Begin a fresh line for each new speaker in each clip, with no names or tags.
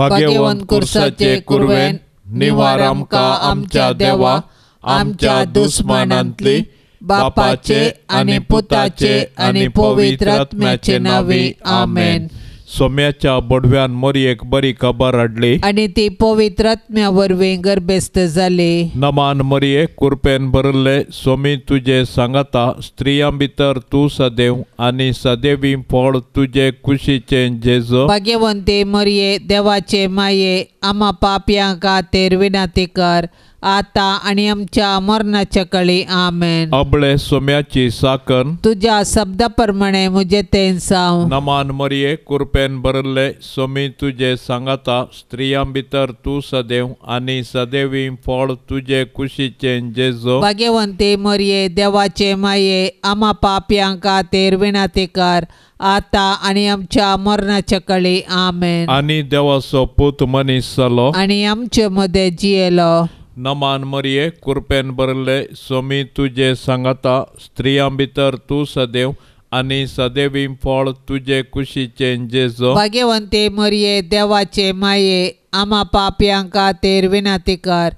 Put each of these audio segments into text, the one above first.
भाग्यवंत कुर्साचे कुरवेन निवार आमकां आमच्या देवा आमच्या दुस्मानांतली बापाचे आनी पुताचे आनी पवित्र आत्म्याचे नावे आमेन. सोम्याच्या बोडव्यान मोरयेक बरी खबर हाडली
आनी ती पवित्र आत्म्या वरवीं गर्भेस्त जाली.
नमान मोरये कुरपेन भरिल्ले सोमी तुजे सांगाता स्त्रियां भितर तूं सदैव आनी सदैवी फळ तुजे कुशीचें जेजू.
भाग्यवंती मोरये देवाचे माये आमा पापयां खातीर विनंती कर आता आनी आमच्या मरणाच्या कळी आमेन.
अबळे सोम्याची साकन
तुज्या शब्दा प्रमाणे म्हजें तें जावं.
नमान मरये कुरपेन भरिल्ले सोमी तुजे सांगाता स्त्रियां भितर तूं सदैव आनी सदैवी फळ तुजे कुशीचें जेजू.
भाग्यवंती मरये देवाचे माये आमा पापयां खातीर विनंती कर आता आनी आमच्या मरणाच्या कळी आमेन.
आनी देवाचो पूत मनीस जालो
आनी आमचे मदें जियेलो.
नमान मरये कुरपेन भरिल्ले सोमी तुजे सांगाता स्त्रियां भितर तूं सदैव आनी सदैवी फळ तुजे कुशीचें जेजू.
भाग्यवंती मरये देवाचे माये आमा पापयां खातीर विनंती कर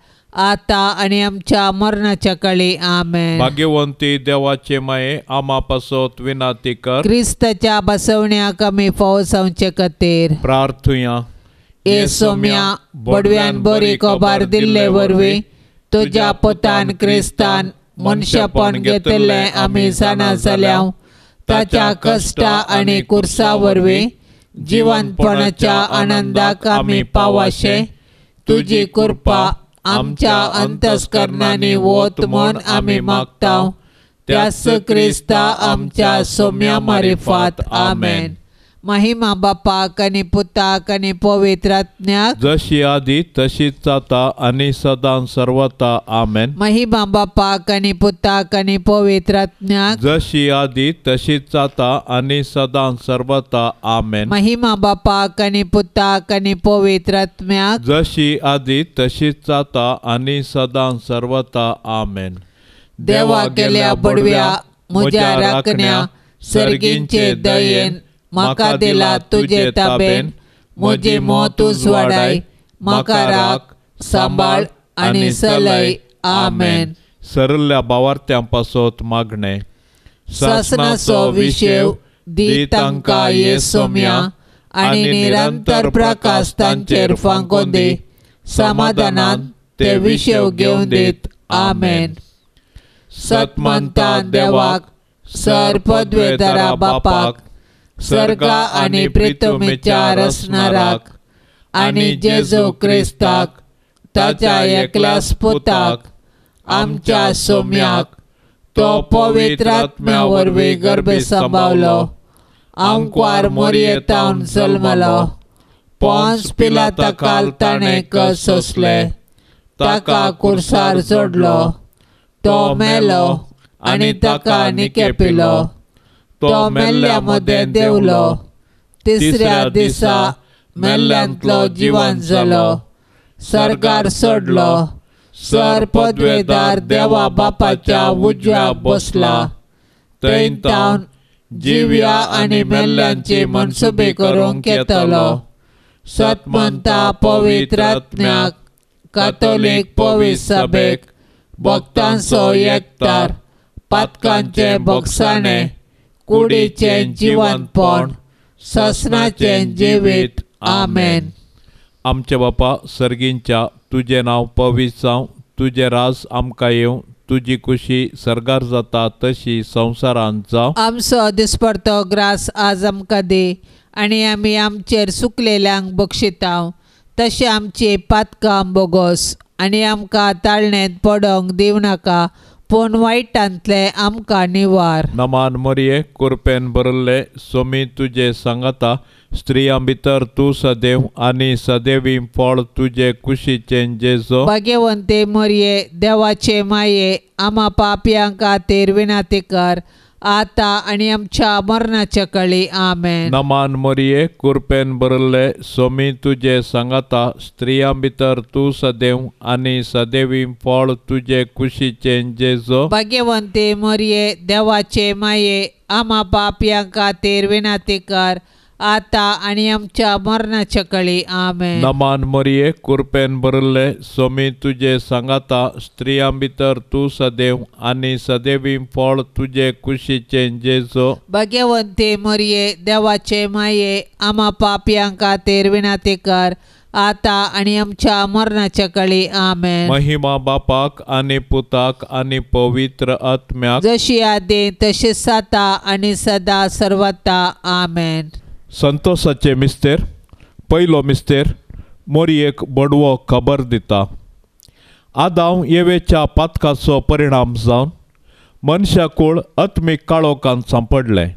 आता आनी आमच्या मरणाच्या कळी आमेन.
भाग्यवंती देवाचे माये आमा पासत विनंती कर.
क्रिस्ताच्या बसवण्याक आमी फावो जावचे खातीर
प्रार्थुया.
ये सोम्या बडव्यान बरी खबर दिल्ले वरवीं तुज्या पुतान क्रिस्तान मनशेपण घेतिल्लें आमी जाणा जाल्या. ताच्या कश्टा आनी कुर्सा वरवीं जिवनपणाच्या आनंदाक आमी पावाशे तुजी कृपा आमच्या अंतस्करणांनी वत म्हूण आमी मागता. त्याच क्रिस्ता आमच्या सोम्या मारिफात आमेन. महिमा बापाक आनी पुताक आनी पवित्र आत्म्याक
जशी आदी तशीच जाता आनी सदां सर्वता आमेन.
महिमा बापाक आनी पुताक आनी पवित्र आत्म्याक
जशी आदी तशीच जाता आनी सदां सर्वता आमेन.
महिमा बापाक आनी पुताक आनी पवित्र आत्म्याक
जशी आदी तशीच जाता आनी सदां सर्वता आमेन.
देवा गेल्या बडव्या म्हज्या राखण्या सर्गींचे दयेन म्हाका दिला तुजे ताबेन म्हजी मोत उजवाडाय म्हाका राख सांबाळ आनी सलय आमेन.
सरल्या बावार्थ्यां पासत मागणें.
सासणाचो विशेव दी तांकां ये सोम्या आनी निरंतर प्रकाश तांचेर फांकोन दी. समाधानान ते विशेव घेवन दीत आमेन. सतमंता देवाक सर पदवेदारा बापाक सर्गा आनी प्रितुमीच्या रचणाराक आनी जेजू क्रिस्ताक ताच्या एकल्याच पुताक आमच्या सोम्याक तो पवित्र आत्म्या वरवीं गर्भे सांबावलो आंकवार मोरयेतावन जल्मलो पोंस पिलाता ताणें कस सोंसले ताका कुर्सार जोडलो तो मेलो आनी ताका निकेपिलो तो मेल्ल्या मदें देंवलो तिसऱ्या दिसा मेल्ल्यांतलो जिवन जालो सर्गार सोडलो सर पदवेदार देवा बापाच्या उजव्या बसला थंय तावन जिव्या आनी मेल्ल्यांची मनसुबी करूंक येतलो. सतमंता पवित्र आत्म्याक कातोलीक पवित्र सभेक भक्तांचो एकतार पातकांचे भोगसाणे कुडीचें जिवनपण ससनाचें जिवीत आमेन.
आमच्या बापा सर्गींच्या तुजें नांव पवित्र जावं तुजें राज आमकां येवं तुजी खुशी सर्गार जाता तशी संवसारांत जावं.
आमचो दिसपडतो ग्रास आज आमकां दी आनी आमी आमचेर सुकलेल्यांक बक्षितांव तशें आमची पातकां बोगोस आनी आमकां ताळणेंत पडोंक दिवं नाका पूण वायटांतलें आमकां निवार.
नमान मरये कुरपेन भरिल्ले सोमी तुजे सांगाता स्त्रियां भितर तूं सदैव आनी सदैवी फळ तुजे कुशीचें जेजो.
भाग्यवंते मरये देवाचे माये आमा पापयां खातीर विनंती कर आता आनी आमच्या मरणाच्या कळी आमेन.
नमान मरये कुरपेन भरिल्ले सोमी तुजे सांगाता स्त्रियां भितर तूं सदैव आनी सदैवी फळ तुजे कुशीचें जेजो.
भाग्यवंते मरये देवाचे माये आमा पापयां खातीर विनंती कर आतां आनी आमच्या मरणाच्या कळी. आमेन.
नमान मरिये, कृपेन भरिल्ले, स्वामी तुजे सांगाता, स्त्रियां भितर तूं सदैव आनी सदैवी फळ तुजे कुशीचें जेजू.
भाग्यवंती मरिये, देवाचे माये, आमा पापयां खातीर विनंती कर, आतां आनी आमच्या मरणाच्या कळी. आमेन.
महिमा बापाक आनी पुताक आनी पवित्र आत्म्याक,
जशी आदी तशीच आतां आनी सदा सर्वता. आमेन.
संतोषाचे मिस्तेर. पयलो मिस्तेर मोरयेक बडवो खबर दिता. आदांव येवेच्या पातकाचो परिणाम जावन मनशाकूळ आत्मीक काळोखान सांपडलें.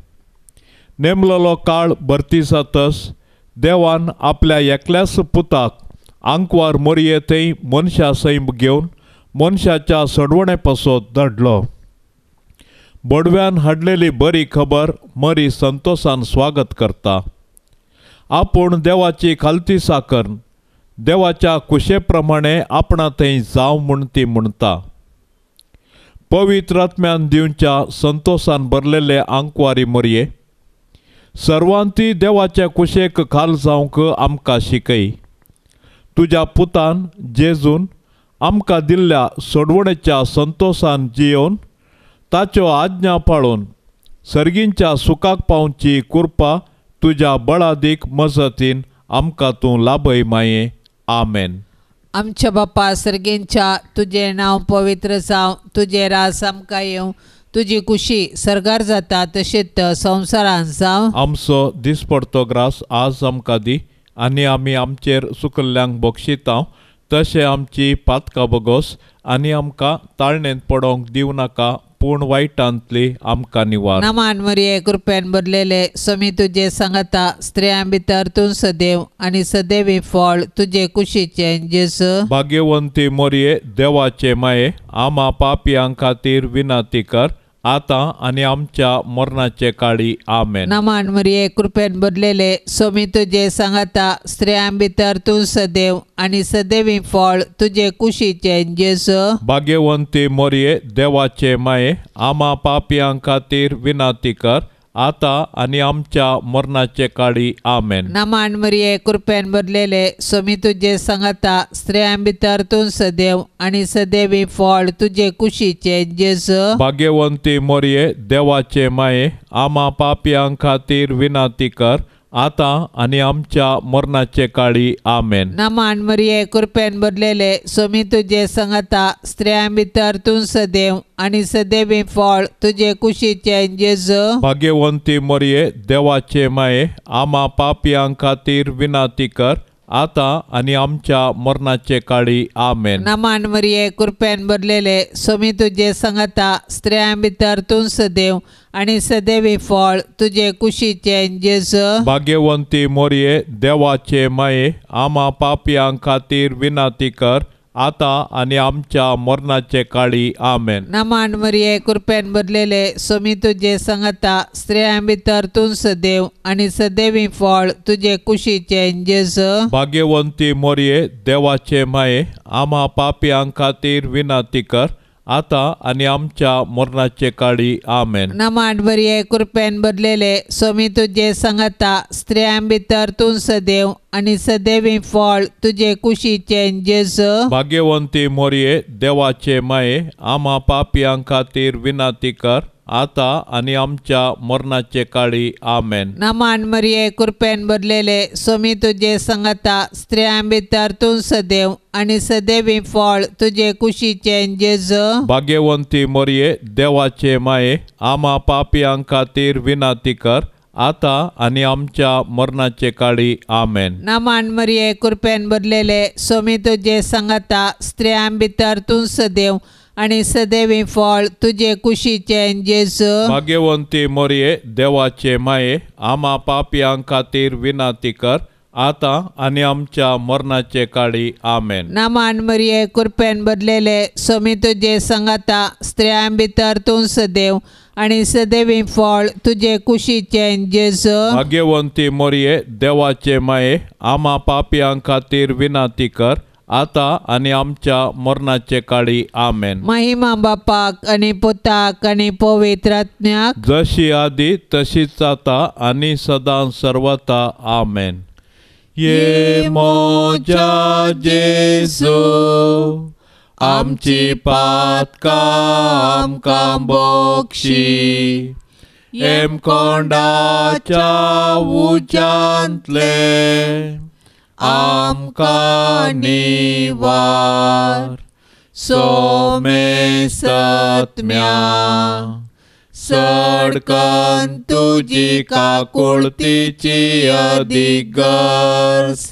नेमलेलो काळ भरती जातच देवान आपल्या एकल्याच पुताक आंकवार मोरये थंय मनशा सैम घेवन मनशाच्या सडवणे पासत धाडलो. बडव्यान हाडलेली बरी खबर मरी संतोषान स्वागत करता. आपूण देवाची खालती साकर देवाच्या कुशे प्रमाणे आपणा थंय जावं म्हूण ती म्हणटा. पवित्र आत्म्यान दिवच्या संतोषान भरलेले आंकवारी मोरये सर्वांती देवाच्या कुशेक खाल जावंक आमकां शिकय. तुज्या पुतान जेजून आमकां दिल्ल्या सोडवणेच्या संतोषान जियोवन ताच्यो आज्ञा पाळून सर्गींच्या सुखाक पावची कृपा तुज्या बळादीक मजतीन आमकां तूं लाभय माये. आमेन.
आमच्या बापा सर्गींच्या, तुजें नांव पवित्र जावं, तुजें राज आमकां येवं, तुजी कुशी सर्गार जाता तशीच संवसारांत जावं.
आमचो दिसपडतो ग्रास आज आमकां दी आनी आमी आमचेर सुकल्ल्यांक बक्षितांव तशें आमची पातकां बगोस आनी आमकां ताळणेंत पडोवंक दिवं नाका, पूण वायटांतली आमकां निवार.
नमान मरिये, कृपेन भरलेले, स्वामी तुजे सांगाता, स्त्रियां भितर तूं सदैव आनी सदैवी फळ तुजे कुशीचें जेजू.
भाग्यवंती मोरये, देवाचे माये, आमा पापयां खातीर विनंती कर, आतां आनी आमच्या मरणाचे काळी. आमेन.
नमान मरिये, कृपेन भरलेले, स्वामी तुजे सांगाता, स्त्रियां भितर तूं सदैव आनी सदैवी फळ तुजे कुशीचें जेजू.
भाग्यवंती मोरये, देवाचे माये, आमा पापयां खातीर विनंती कर, आतां आनी आमच्या मरणाचे काळी. आमेन.
नमान मरिये, कृपेन भरलेले, स्वामी तुजे सांगाता, स्त्रियां भितर तूं सदैव आनी सदैवी फळ तुजे कुशीचें जेजू.
भाग्यवंती मोरये, देवाचे माये, आमा पापयां खातीर विनंती कर, आतां आनी आमच्या मरणाचे काळी. आमेन.
नमान मरिये, कृपेन भरलेले, स्वामी तुजे सांगाता, स्त्रियां भितर तूं सदैव आनी सदैवी फळ तुजे कुशीचें जेजू.
भाग्यवंती मोरये, देवाचे माये, आमा पापयां खातीर विनंती कर, आतां आनी आमच्या मरणाचे काळी. आमेन.
नमान मरिये, कृपेन भरलेले, स्वामी तुजे सांगाता, स्त्रियां भितर तूं सदैव आनी सदैवी फळ तुजे कुशीचें जेजू.
भाग्यवंती मोरये, देवाचे माये, आमा पापयां खातीर विनंती कर, आतां आनी आमच्या मरणाचे काळी. आमेन.
नमान मरिये, कृपेन भरलेले, स्वामी तुजे सांगाता, स्त्रियां भितर तूं सदैव आनी सदैवी फळ तुजे कुशीचें जेजू.
भाग्यवंती मोरये, देवाचे माये, आमा पापयां खातीर विनंती कर, आतां आनी आमच्या मरणाचे काळी. आमेन.
नमान मरिये, कृपेन भरलेले, स्वामी तुजे सांगाता, स्त्रियां भितर तूं सदैव आनी सदैवी फळ तुजे कुशीचें जेजू.
भाग्यवंती मोरये, देवाचे माये, आमा पापयां खातीर विनंती कर, आतां आनी आमच्या मरणाचे काळी. आमेन.
नमान मरिये, कृपेन भरलेले, स्वामी तुजे सांगाता, स्त्रियां भितर तूं सदैव आनी सदैवी फळ तुजे कुशीचें जेजू.
भाग्यवंती मोरये, देवाचे माये, आमा पापयां खातीर विनंती कर, आतां आनी आमच्या मरणाचे काळी. आमेन.
नमान मरिये, कृपेन भरलेले, स्वामी तुजे सांगाता, स्त्रियां भितर तूं सदैव आनी सदैवी फळ तुजे कुशीचें जेजू.
भाग्यवंती मोरये, देवाचे माये, आमा पापयां खातीर विनंती कर, आतां आनी आमच्या मरणाचे काळी. आमेन.
नमान मरिये, कृपेन भरलेले, स्वामी तुजे सांगाता, स्त्रियां भितर तूं सदैव आनी सदैवी फळ तुजे कुशीचें जेजू.
भाग्यवंती मोरये, देवाचे माये, आमा पापयां खातीर विनंती कर, आतां आनी आमच्या मरणाचे काळी. आमेन.
महिमा बापाक आनी पुताक आनी पवित्र आत्म्याक,
जशी आदी तशीच आतां आनी सदां सर्वता. आमेन. ये मोजा जेजू आमची पातकां आमकां बक्षी, हेमकोंडाच्या उज्यांतले आमकां निवार. सोमे सत्म्या सडकन तुजी काकुळतीची अदीक गरज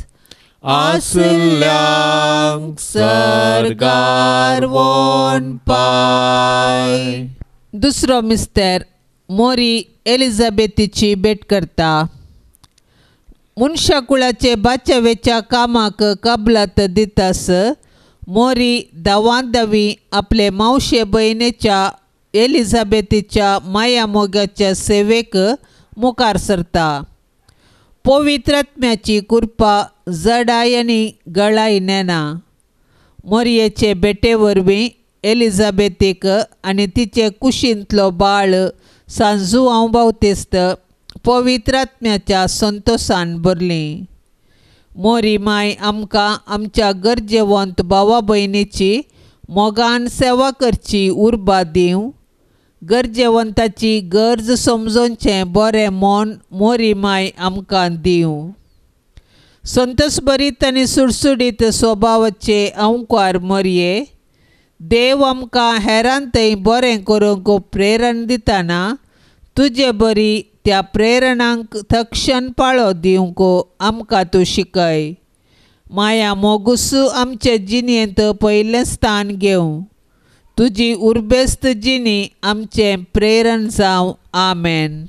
आसल्यांक सर्गार वोन पाय.
दुसरो मिस्तर मोरी एलिझाबेथीची भेट करता. मनशाकुळाचे बाचवेच्या कामाक कबलात दितास मोरी दावान दावी आपले मावशे भयणीच्या एलिझाबेथीच्या माया मोगाच्या सेवेक मुखार सरता. पवित्र आत्म्याची कृपा जडाय आनी गळाय नेना. मोरयेचे भेटे वरवीं एलिझाबेथीक आनी तिचे कुशींतलो बाळ सांजू हांव बावतेस्त पवित्र आत्म्याच्या संतोसान भरली. मोरी माय आमकां आमच्या गरजेवंत भावा भयणीची मोगान सेवा करची उर्बा दिवं. गरजेवंताची गरज समजोवचें बरें मन मोरी माय आमकां दिवं. संतोसभरीत आनी सुडसुडीत स्वभावाचे अंकार मोरये देव आमकां हेरान थंय बरें करूंक प्रेरण दितना तुजे बरी त्या प्रेरणांक तक्षण पाळो दिवंक आमकां तूं शिकय. माया मोगूस आमचे जिणेंत पयलें स्थान घेवं. तुजी उर्बेस्त जिणी आमचें प्रेरण जावं. आमेन.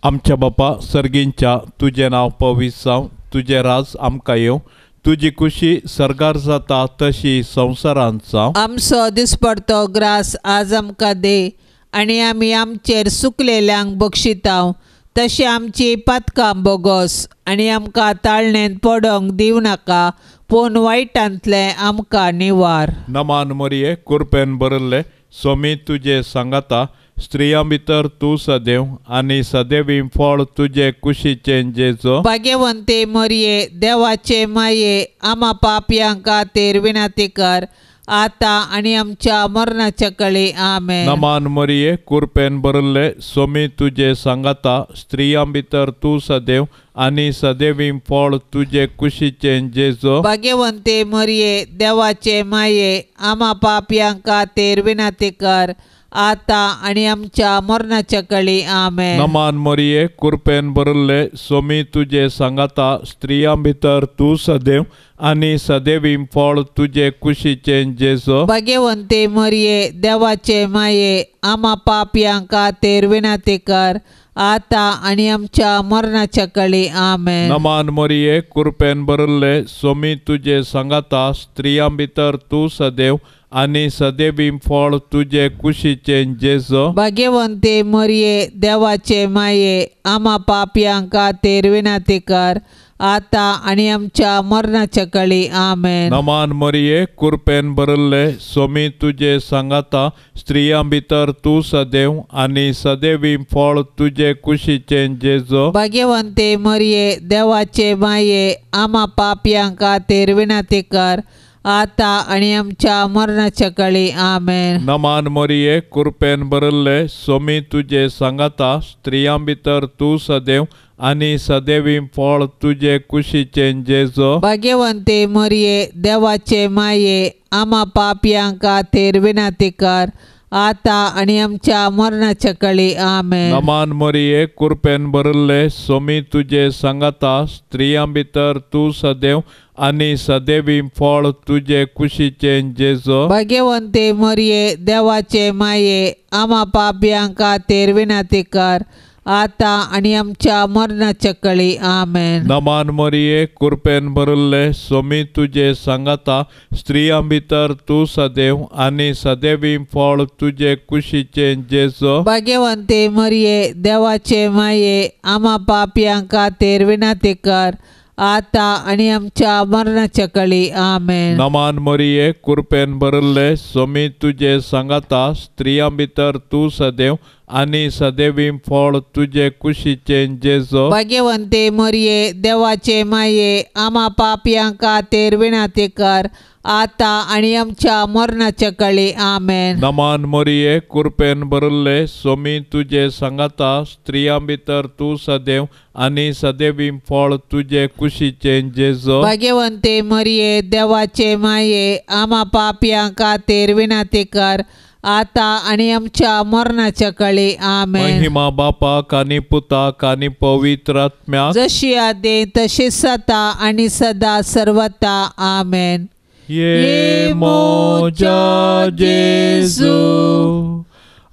आमच्या बापा सर्गींच्या तुजें नांव पवित्र जावं, तुजें राज आमकां येवं, तुजी खुशी सर्गार जाता तशी संवसारांत जावं.
आमचो दिसपडतो ग्रास आज आमकां दे आनी आमी आमचेर सुकलेल्यांक बक्षितांव तशें आमची पातकां बोगोस आनी आमकां ताळणेंत पडोंक दिवं नाका, पूण वायटांतलें आमकां निवार.
नमान मोरये कुरपेन भरिल्ले सोमी तुजे सांगाता, स्त्रियां भितर तूं सदैव आनी सदैवी फळ तुजे कुशीचें जेजो.
भाग्यवंते मोरये देवाचे माये आमा पापयां खातीर विनंती कर आतां आनी आमच्या मरणाच्या कळे. आमेन.
नमान मोरये कुरपेन भरिल्ले सोमी तुजे सांगाता, स्त्रियां भितर तूं सदैव आनी सदैवी फळ तुजे कुशीचें जेजो.
भाग्यवंते मोरये देवाचे माये आमा पापयां खातीर विनंती कर आतां आनी आमच्या मरणाच्या कळे. आमेन.
नमान मोरये कुरपेन भरिल्ले सोमी तुजे सांगाता, स्त्रियां भितर तूं सदैव आनी सदैवी फळ तुजे कुशीचें जेजो.
भाग्यवंते मोरये देवाचे माये आमा पापयां खातीर विनंती कर आतां आनी आमच्या मरणाच्या कळे. आमेन.
नमान मोरये कुरपेन भरिल्ले सोमी तुजे सांगाता, स्त्रियां भितर तूं सदैव आनी सदैवी फळ तुजे कुशीचें जेजो.
भाग्यवंते मोरये देवाचे माये आमा पापयां खातीर विनंती कर आतां आनी आमच्या मरणाच्या कळे. आमेन.
नमान मोरये कुरपेन भरिल्ले सोमी तुजे सांगाता, स्त्रियां भितर तूं सदैव आनी सदैवी फळ तुजे कुशीचें जेजो.
भाग्यवंते मोरये देवाचे माये आमा पापयां खातीर विनंती कर आतां आनी आमच्या मरणाच्या कळे. आमेन.
नमान मोरये कुरपेन भरिल्ले सोमी तुजे सांगाता, स्त्रियां भितर तूं सदैव आनी सदैवी फळ तुजे कुशीचें जेजो.
भाग्यवंते मोरये देवाचे माये आमा पापयां खातीर विनंती कर आतां आनी आमच्या मरणाच्या कळे. आमेन.
नमान मोरये कुरपेन भरिल्ले सोमी तुजे सांगाता, स्त्रियां भितर तूं सदैव आनी सदैवी फळ तुजे कुशीचें जेजो.
भाग्यवंते मोरये देवाचे माये आमा पापयां खातीर विनंती कर आतां आनी आमच्या मरणाच्या कळे. आमेन.
नमान मोरये कुरपेन भरिल्ले सोमी तुजे सांगाता, स्त्रियां भितर तूं सदैव आनी सदैवी फळ तुजे कुशीचें जेजो.
भाग्यवंते मोरये देवाचे माये आमा पापयां खातीर विनंती कर आतां आनी आमच्या मरणाच्या कळी. आमेन.
नमान मरिये, कृपेन भरिल्ले, स्वामी तुजे सांगाता, स्त्रियां भितर तूं सदैव आनी सदैवी फळ तुजे कुशीचें जेजो.
भाग्यवंते मरिये, देवाचे माये, आमा पापयां खातीर विनंती कर, आतां आनी आमच्या मरणाच्या कळी. आमेन.
नमान मरिये, कृपेन भरिल्ले, स्वामी तुजे सांगाता, स्त्रियां भितर तूं सदैव आनी सदैवी फळ तुजे कुशीचें जेजो.
भाग्यवंते मरिये, देवाचे माये, आमा पापयां खातीर विनंती कर, आतां आनी आमच्या मरणाच्या कळी. आमेन.
महिमा बापाक आनी पुताक आनी पवित्र आत्म्याक,
जशी आदी तशीच आतां आनी सदा सर्वता. आमेन.
ये मोजा जेजू,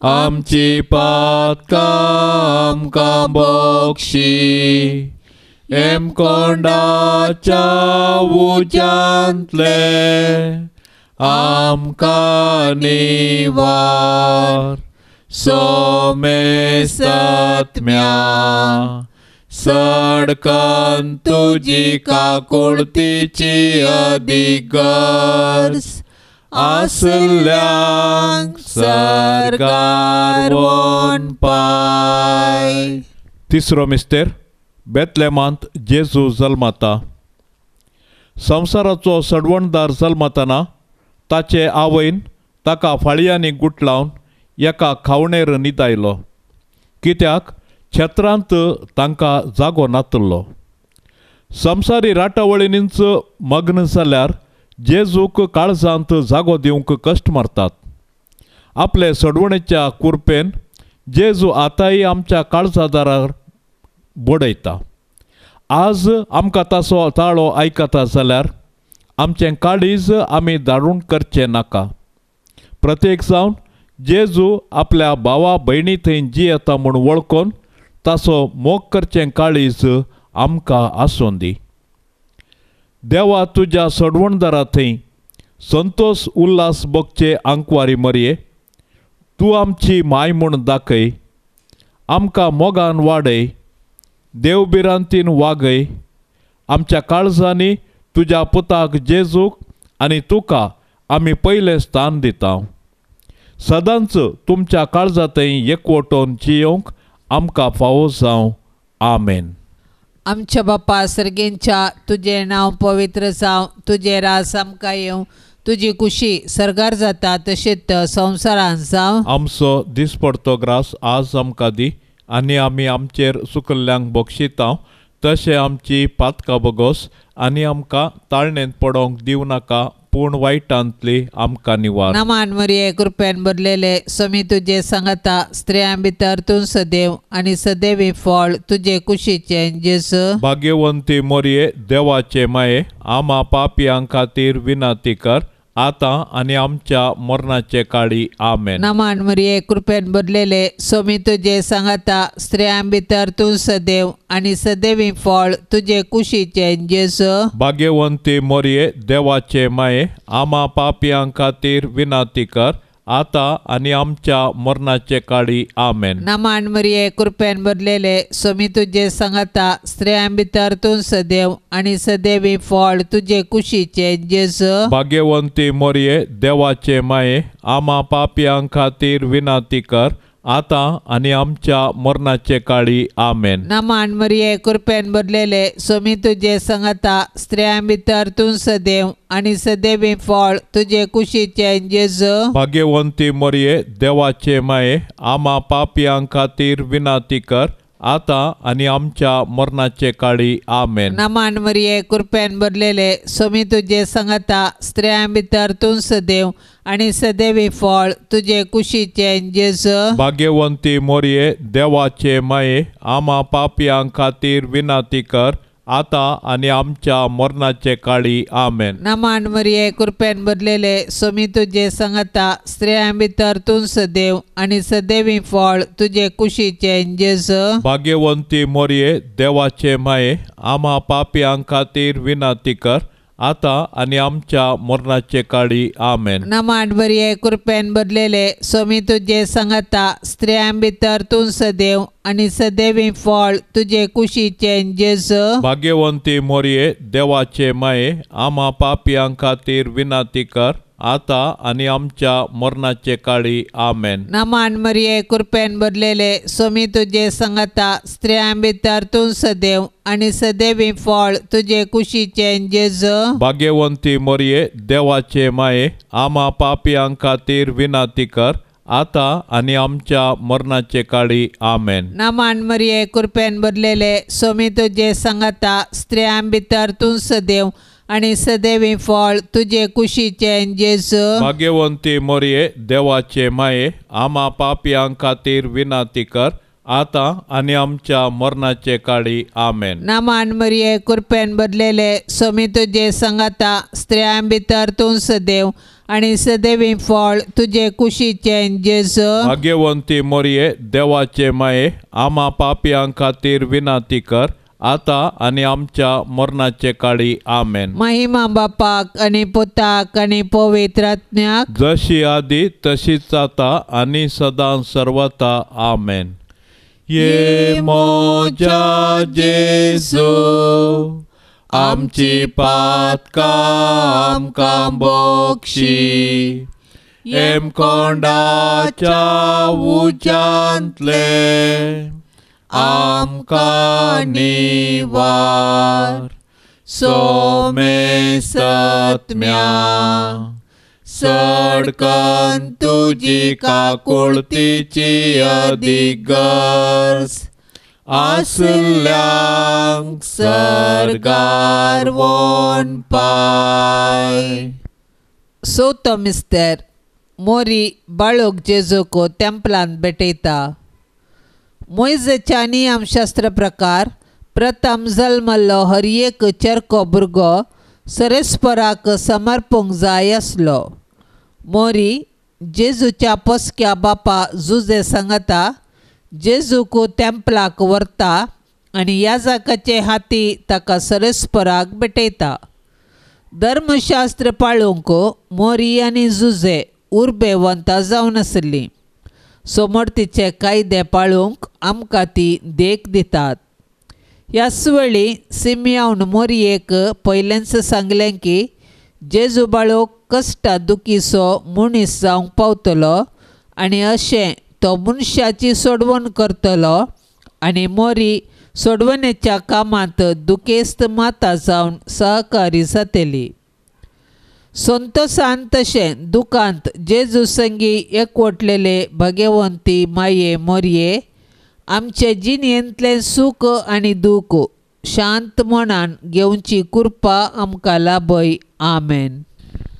आमची पातकां आमकां बक्षी, हेमकोंडाच्या उज्यांतले आमकां निवार. सोमेसत्म्या सडकन तुजी काकुळतीची अदीक गरज आसल्यांक सर्गार पाय. तिसरो मिस्तेर, बेतलेमांत जेजू जल्मता. संवसाराचो सडवणदार जल्मतना ताचे आवयन ताका फाळयांनी गुटलावन एका खावणेर न्हिदायलो, कित्याक छत्रांत तांकां जागो नातलो. संवसारी राटावळींनीच मग्न जाल्यार जेजूक काळजांत जागो दिवंक कश्ट मारतात. आपले सडवणेच्या कुरपेन जेजू आतांय आमच्या काळजादारार बडयता. आज आमकां ताचो ताळो आयकता जाल्यार आमचें काळीज आमी धाडून करचें नाका. प्रत्येक जावन जेजू आपल्या भावा भयणी थंय जियेता म्हूण वळखून ताचो मोग करचें काळीज आमकां आसूं दी. देवा तुज्या सडवणदारा थंय संतोष उल्हास भोगचे आंकवारी मरये, तूं आमची माय म्हूण दाखय, आमकां मोगान वाडय, देवभिरांतीन वागय. आमच्या काळजांनी तुज्या पुताक जेजूक आनी तुका आमी पयलें स्थान दिता. सदांच तुमच्या काळजांतय एकवटोन जियोवंक आमकां फावो जावं. आमेन.
आमच्या बापा सर्गेंच्या, तुजें नांव पवित्र जावं, तुजें राज आमकां येवं, तुजी कुशी सर्गार जाता तशेंच संवसारांत जावं.
आमचो दिसपडतो ग्रास आज आमकां दी आनी आमी आमचेर सुकल्ल्यांक बक्षिता तशें आमची पातकां बगोस आनी आमकां ताळणेंत पडोवंक दिवं नाका, पूण वायटांतली आमकां निवार.
नमान मरिये, कृपेन भरलेले, स्वामी तुजे सांगाता, स्त्रियां भितर तूं सदैव आनी सदैवी फळ तुजे कुशीचें जेजू.
भाग्यवंती मरिये, देवाचे माये, आमा पापयां खातीर विनंती कर, आतां आनी आमच्या मरणाचे काळी. आमेन.
नमान मरिये, कृपेन भरलेले, स्वामी तुजे सांगाता, स्त्रियां भितर तूं सदैव आनी सदैवी फळ तुजे कुशीचें जेजू.
भाग्यवंती मरिये, देवाचे माये, आमा पापयां खातीर विनंती कर, आतां आनी आमच्या मरणाचे काळी. आमेन.
नमान मरिये, कृपेन भरलेले, स्वामी तुजे सांगाता, स्त्रियां भितर तूं सदैव आनी सदैवी फळ तुजे कुशीचें जेजू.
भाग्यवंती मरिये, देवाचे माये, आमा पापयां खातीर विनंती कर, आतां आनी आमच्या मरणाचे काळी. आमेन.
नमान मरिये, कृपेन भरलेले, स्वामी तुजे सांगाता, स्त्रियां भितर तूं सदैव आनी सदैवी फळ तुजे कुशीचें जेजू.
भाग्यवंती मरिये, देवाचे माये, आमा पापयां खातीर विनंती कर, आतां आनी आमच्या मरणाचे काळी. आमेन.
नमान मरिये, कृपेन भरलेले, स्वामी तुजे सांगाता, स्त्रियां भितर तूं सदैव आनी सदैवी फळ तुजे कुशीचें जेजू.
भाग्यवंती मरिये, देवाचे माये, आमा पापयां खातीर विनंती कर, आतां आनी आमच्या मरणाचे काळी. आमेन.
नमान मरिये, कृपेन भरलेले, स्वामी तुजे सांगाता, स्त्रियां भितर तूं सदैव आनी सदैवी फळ तुजे कुशीचें जेजू.
भाग्यवंती मरिये, देवाचे माये, आमा पापयां खातीर विनंती कर, आतां आनी आमच्या मरणाचे काळी आमेन.
नमाण बरये कृपेन भरलेले स्वामी तुजे सांगता, स्त्रियां भितर तूं सदैव आनी सदैवी फळ तुजे कुशीचें जेजू.
भाग्यवंती मोरये देवाचे माये, आमा पापयां खातीर विनंती कर आतां आनी आमच्या मरणाचे काळी आमेन.
नमान मरिये कृपेन भरलेले स्वामी तुजे सांगता, स्त्रियां भितर तूं सदैव आनी सदैवी फळ तुजे कुशीचें जेजू.
भाग्यवंती मोरये देवाचे माये, आमा पापयां खातीर विनंती कर आतां आनी आमच्या मरणाचे काळी आमेन.
नमान मरिये कृपेन भरलेले स्वामी तुजे सांगता, स्त्रियां भितर तूं सदैव आनी सदैवी फळ तुजे कुशीचें जेजू.
भाग्यवंती मोरये देवाचे माये, आमा पापयां खातीर विनंती कर आतां आनी आमच्या मरणाचे काळी आमेन.
नमान मरिये कृपेन भरलेले स्वामी तुजे सांगता, स्त्रियां भितर तूं सदैव आनी सदैवी फळ तुजे कुशीचें जेजू.
भाग्यवंती मोरये देवाचे माये, आमा पापयां खातीर विनंती कर आतां आनी आमच्या मरणाचे काळी आमेन.
महिमा बापाक आनी पुताक आनी पवित्र आत्म्याक,
जशी आदी तशीच आतां आनी सदां सर्वता आमेन. ये मोजा जेजू, आमची पातकां आमकां बक्षी, हेमकोंडाच्या उज्यांतले आमकां निवार. सोमे सत्म्या सडकन तुजी काकुळतीची अदीक गरज आसल्यांक सर्गार वोन पाय.
चवथो मिस्तर मोरी बाळोक जेजूक तेंपलांत भेटयता. मोयजेच्या नियमशास्त्र प्रकार प्रथम जल्मल्लो हर एक चरको भुरगो सरेस्पराक समर्पूंक जाय आसलो. मोरी जेजूच्या पोसक्या बापा जुजे सांगता जेजूक तेंपलाक व्हरता आनी याजकाचे हाती ताका सरेस्पराक भेटयता. धर्मशास्त्र पाळूंक मोरी आनी जुजे उर्बेवंत जावन आसली. सोमर्तीचे कायदे पाळूंक आमकां ती देख दितात. ह्याच वेळी सिमियान मोरयेक पयलेंच सांगलें की जेजू बाळोक कश्टा दुखीचो मनीस जावंक पावतलो आनी अशें तो मनशाची सोडवण करतलो आनी मोरी सोडवणेच्या कामांत दुखेस्त माता जावन सहकारी जातली. संतोसान तशें दुखांत जेजू संगी एकवटलेले भगवंती माये मोरये आमचे जिणेंतलें सूख आनी दूख शांत मनान घेवची कृपा आमकां लाभय. आमेन.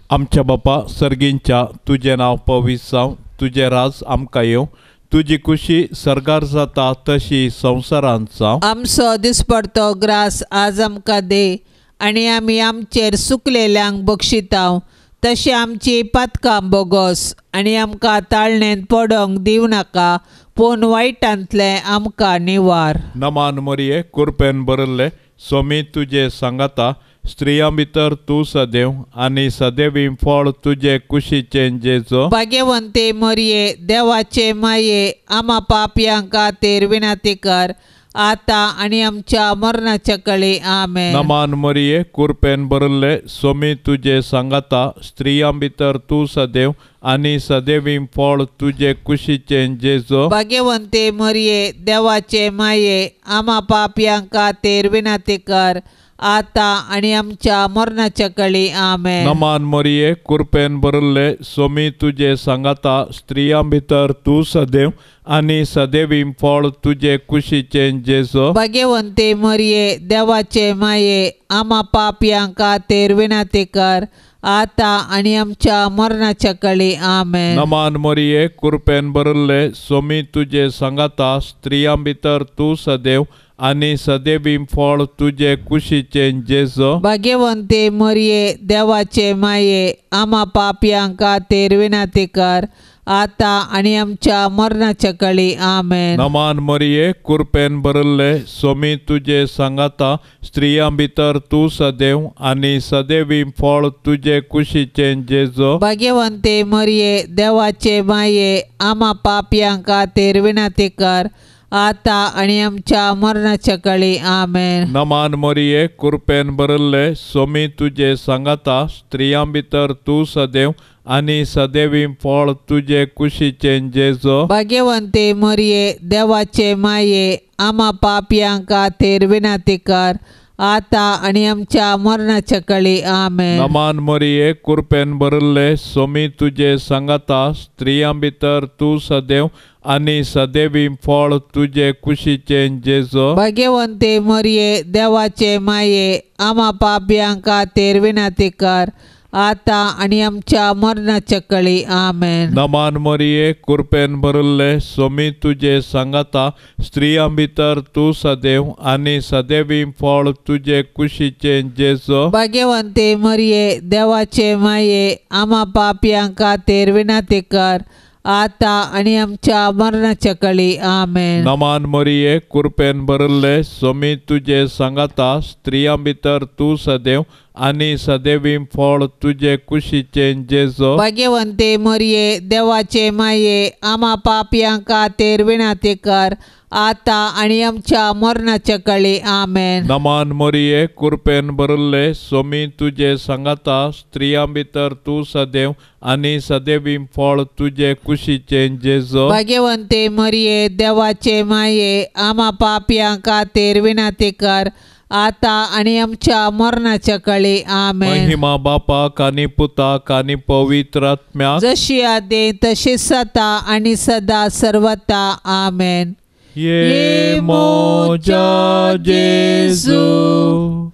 आमच्या बापा सर्गींच्या, तुजें नांव पवित्र जावं, तुजें राज आमकां येवं, तुजी खुशी सर्गार जाता तशी संवसारांत जावं.
आमचो दिसपडतो ग्रास आज आमकां दे आनी आमी आमचेर सुकलेल्यांक बक्षितांव तशें आमची पातकां बोगोस आनी आमकां ताळणेंत पडोंक दिवं नाका पूण वायटांतलें आमकां निवार.
नमान मरिये कुरपेन भरिल्ले स्वामी तुजे सांगाता, स्त्रियां भितर तूं सदैव आनी सदैवी फळ तुजे कुशीचें जेजो.
भाग्यवंते मरिये देवाचे माये, आमा पापयां खातीर विनंती कर आतां आनी आमच्या मरणाच्या कळे. आमेन.
नमान मरिये कुरपेन भरिल्ले स्वामी तुजे सांगाता, स्त्रियां भितर तूं सदैव आनी सदैवी फळ तुजे कुशीचें जेजो.
भाग्यवंते मरिये देवाचे माये, आमा पापयां खातीर विनंती कर आतां आनी आमच्या मरणाच्या कळे. आमेन.
नमान मरिये कुरपेन भरिल्ले स्वामी तुजे सांगाता, स्त्रियां भितर तूं सदैव आनी सदैवी फळ तुजे कुशीचें जेजो.
भाग्यवंते मरिये देवाचे माये, आमा पापयां खातीर विनंती कर आतां आनी आमच्या मरणाच्या कळे. आमेन.
नमान मरिये कुरपेन भरिल्ले स्वामी तुजे सांगाता, स्त्रियां भितर तूं सदैव आनी सदैवी फळ तुजे कुशीचें जेजो.
भाग्यवंते मरिये देवाचे माये, आमा पापयां खातीर विनंती कर आतां आनी आमच्या मरणाच्या काळी. आमेन.
नमान मरिये, कृपेन भरिल्ले, सोमी तुजे सांगाता, स्त्रियां भितर तूं सदैव आनी सदैवी फळ तुजे कुशीचें जेजो.
भाग्यवंते मरिये, देवाचे माये, आमा पापयां खातीर विनंती कर, आतां आनी आमच्या मरणाच्या काळी. आमेन.
नमान मरिये, कृपेन भरिल्ले, सोमी तुजे सांगाता, स्त्रियां भितर तूं सदैव आनी सदैवी फळ तुजे कुशीचें जेजो.
भाग्यवंते मरिये, देवाचे माये, आमा पापयां खातीर विनंती कर, आतां आनी आमच्या मरणाच्या काळी. आमेन.
नमान मरिये, कृपेन भरिल्ले, सोमी तुजे सांगाता, स्त्रियां भितर तूं सदैव आनी सदैवी फळ तुजे कुशीचें जेजो.
भाग्यवंते मरिये, देवाचे माये, आमा पापयां खातीर विनंती कर, आतां आनी आमच्या मरणाच्या काळी. आमेन.
नमान मरिये, कृपेन भरिल्ले, सोमी तुजे सांगाता, स्त्रियां भितर तूं सदैव आनी सदैवी फळ तुजे कुशीचें जेजो.
भाग्यवंते मरिये, देवाचे माये, आमा पापयां खातीर विनंती कर, आतां आनी आमच्या मरणाच्या काळी. आमेन.
नमान मरिये, कृपेन भरिल्ले, सोमी तुजे सांगाता, स्त्रियां भितर तूं सदैव आनी सदैवी फळ तुजे कुशीचें जेजो.
भाग्यवंते मरिये, देवाचे माये, आमा पापयां खातीर विनंती कर, आतां आनी आमच्या मरणाच्या काळी. आमेन.
नमान मरिये, कृपेन भरिल्ले, सोमी तुजे सांगाता, स्त्रियां भितर तूं सदैव आनी सदैवी फळ तुजे कुशीचें जेजो.
भाग्यवंते मरिये, देवाचे माये, आमा पापयां खातीर विनंती कर, आतां आनी आमच्या मरणाच्या काळी. आमेन.
महिमा बापाक आनी पुताक आनी पवित्र आत्म्याक,
जशी आदी तशी सदा आनी सदा सर्वता. आमेन.
ये मोजा जेजू,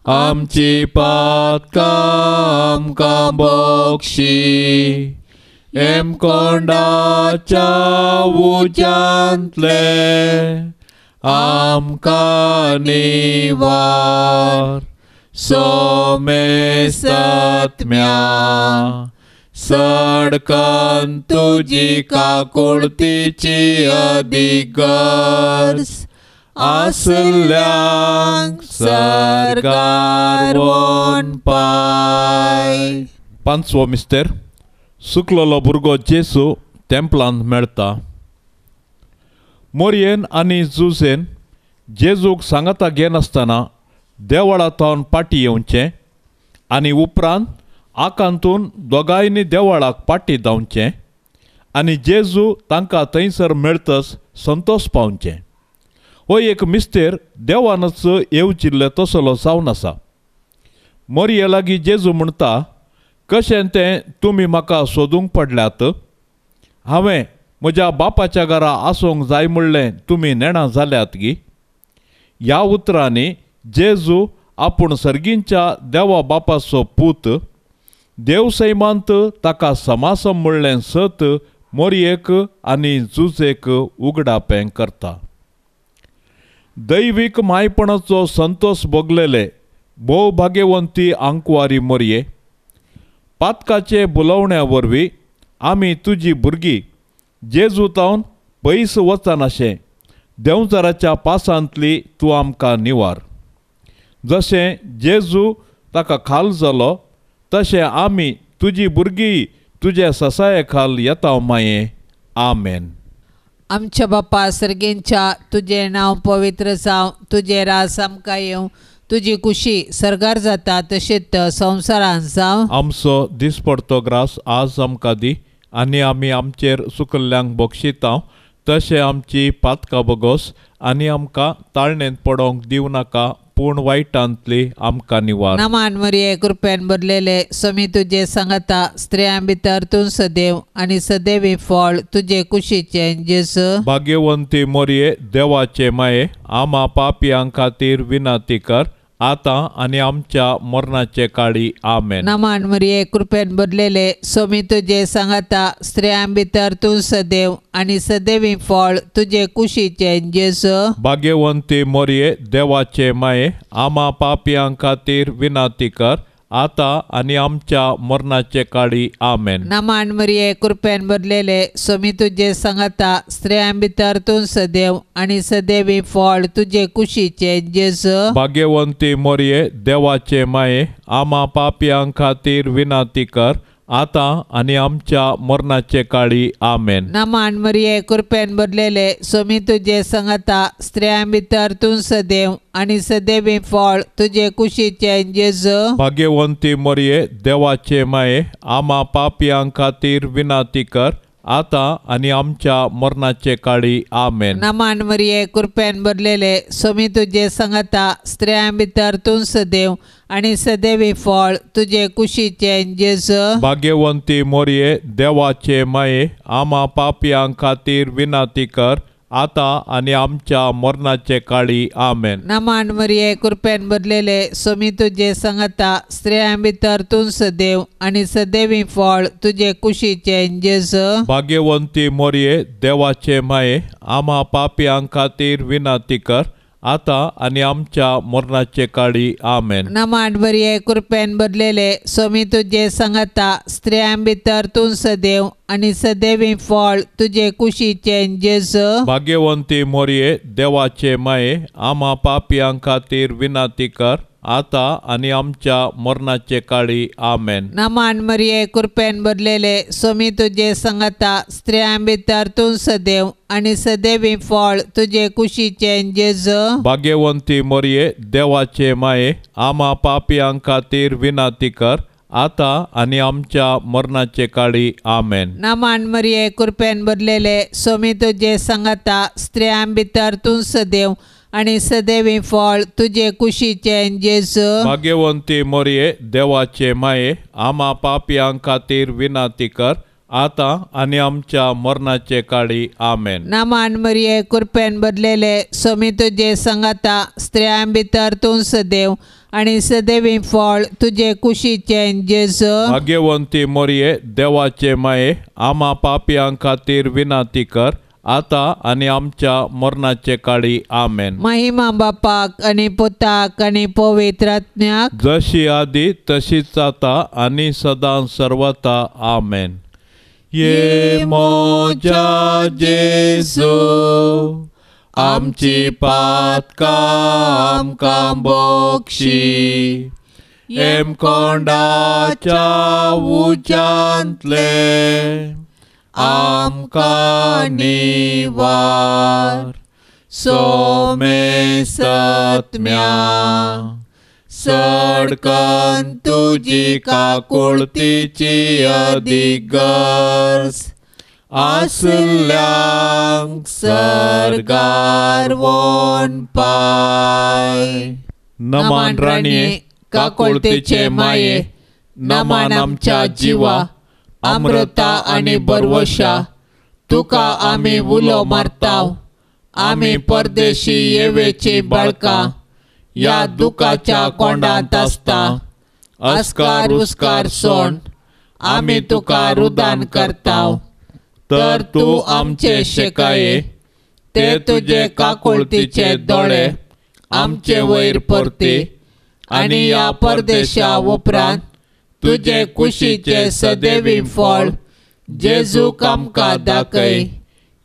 आमची पातकां आमकां बक्षी, हेमकोंडाच्या उज्यांतले आमकां निवार, सोमेसत्म्या सडकन तुजी काकुळतीची अधिगर्ज आसल्यांक सर्गार पाय. पांचवो मिस्तेर, सुकलेलो भुरगो जेजू तेंपलांत मेळटा. मोरयेन आनी जुझेन जेजूक सांगाता घेनासतना देवळा थावन पाटी येवचें आनी उपरांत आकांतून दोगांयनी देवळाक पाटी धांवचें आनी जेजू तांकां थंयसर मेळतच संतोश पावचें. हो एक मिस्तेर देवानच येवजिल्ले तसलो जावन आसा. मोरये लागीं जेजू म्हणटा, कशें तें तुमी म्हाका सोदूंक पडल्यात, हांवें म्हज्या बापाच्या घरा आसूंक जाय म्हणलें तुमी नेणा जाल्यात गी. ह्या उतरांनी जेजू आपूण सर्गींच्या देवा बापाचो पूत, देव सैमांत ताका समासम म्हणलें सत मोरयेक आनी जुजेक उगडापें करता. दैवीक मायपणाचो संतोष भोगलेले भोव भाग्यवंती आंकवारी मोरये, पातकाचे बुलोवण्या वरवीं आमी तुजी भुरगीं जेजू तावन पयस वचनाशें देंवचाराच्या पासांतली तूं आमकां निवार. जशें जेजू ताका खाल जालो तशें आमी तुजी भुरगीं तुज्या ससाये खाल येता माये. आमेन.
आमच्या बापा सर्गेंच्या, तुजें नांव पवित्र जावं, तुजें राज आमकां येवं, तुजी कुशी सर्गार जाता तशेंच संवसारांत जावं.
आमचो दिसपडतो ग्रास आज आमकां दी आनी आमी आमचेर सुकल्ल्यांक बक्षितांव तशें आमची पातकां बगोस आनी आमकां ताळणेंत पडोवंक दिवं नाका, पूण वायटांतली आमकां निवार.
नमान मरिये, कृपेन भरलेले, स्वामी तुजे सांगाता, स्त्रियां भितर तूं सदैव आनी सदैवी फळ तुजे कुशीचें जेजू.
भाग्यवंती मोरये, देवाचे माये, आमा पापयां खातीर विनंती कर, आतां आनी आमच्या मरणाचे काळी. आमेन.
नमान मरिये, कृपेन भरलेले, स्वामी तुजे सांगाता, स्त्रियां भितर तूं सदैव आनी सदैवी फळ तुजे कुशीचें जेजू.
भाग्यवंती मोरये, देवाचे माये, आमा पापयां खातीर विनंती कर, आतां आनी आमच्या मरणाचे काळी. आमेन.
नमान मरिये, कृपेन भरलेले, स्वामी तुजे सांगाता, स्त्रियां भितर तूं सदैव आनी सदैवी फळ तुजे कुशीचे जेजू.
भाग्यवंती मोरये, देवाचे माये, आमा पापयां खातीर विनंती कर, आतां आनी आमच्या मरणाचे काळी. आमेन.
नमान मरिये, कृपेन भरलेले, स्वामी तुजे सांगाता, स्त्रियां भितर तूं सदैव आनी सदैवी फळ तुजे कुशीचे जेजू.
भाग्यवंती मोरये, देवाचे माये, आमा पापयां खातीर विनंती कर, आतां आनी आमच्या मरणाचे काळी. आमेन.
नमान मरिये, कृपेन भरलेले, स्वामी तुजे सांगाता, स्त्रियां भितर तूं सदैव आनी सदैवी फळ तुजे कुशीचे जेजू.
भाग्यवंती मोरये, देवाचे माये, आमा पापयां खातीर विनंती कर, आतां आनी आमच्या मरणाचे काळी. आमेन.
नमान मरिये, कृपेन भरलेले, स्वामी तुजे सांगाता, स्त्रियां भितर तूं सदैव आनी सदैवी फळ तुजे कुशीचे जेजू.
भाग्यवंती मोरये, देवाचे माये, आमा पापयां खातीर विनंती कर, आतां आनी आमच्या मरणाचे काळी. आमेन.
नमान मरिये, कृपेन भरलेले, स्वामी तुजे सांगाता, स्त्रियां भितर तूं सदैव आनी सदैवी फळ तुजे कुशीचे जेजू.
भाग्यवंती मोरये, देवाचे माये, आमा पापयां खातीर विनंती कर, आतां आनी आमच्या मरणाचे काळी. आमेन.
नमान मरिये, कृपेन भरलेले, स्वामी तुजे सांगाता, स्त्रियां भितर तूं सदैव आनी सदैवी फळ तुजे कुशीचे जेजू.
भाग्यवंती मोरये, देवाचे माये, आमा पापयां खातीर विनंती कर, आतां आनी आमच्या मरणाचे काळी. आमेन.
नमान मरिये, कृपेन भरलेले, स्वामी तुजे सांगाता, स्त्रियां भितर तूं सदैव आनी सदैवी फळ तुजे कुशीचे जेजू.
भाग्यवंती मोरये, देवाचे माये, आमा पापयां खातीर विनंती कर, आतां आनी आमच्या मरणाचे काळी. आमेन.
नमान मरिये, कृपेन भरलेले, स्वामी तुजे सांगाता, स्त्रियां भितर तूं सदैव आनी सदैवी फळ तुजे कुशीचे जेजू.
भाग्यवंती मोरये, देवाचे माये, आमा पापयां खातीर विनंती कर, आतां आनी आमच्या मरणाचे काळी. आमेन.
महिमा बापाक आनी पुताक आनी पवित्र आत्म्याक,
जशी आदी तशीच आतां आनी सदां सर्वता. आमेन. ये मोजा जेजू, आमची पातकां आमकां बक्षी, हेमकोंडाच्या उज्यांतले आमकां निवार. सोमेसत्म्या सडकन तुजी काकुळतीची अदीक गरज आसल्यांक सर्गार वोन पाय. नमान राणये, काकुळतीचे माये, नमान आमच्या जिवा, अमृता आनी बरवशा, तुका आमी उलो मारताव. आमी परदेशी येवेची बाळकां ह्या दुखाच्या कोंडांत आसता. अस्कार उस्कार सोण आमी तुका रुदान करताव, तर तूं आमचे शेकाये, ते तुजे काकुळतीचे दोळे आमचे वयर परती आनी ह्या परदेशा उपरांत तुजे कुशीचे सदैवी फळ जेजूक आमकां दाखय.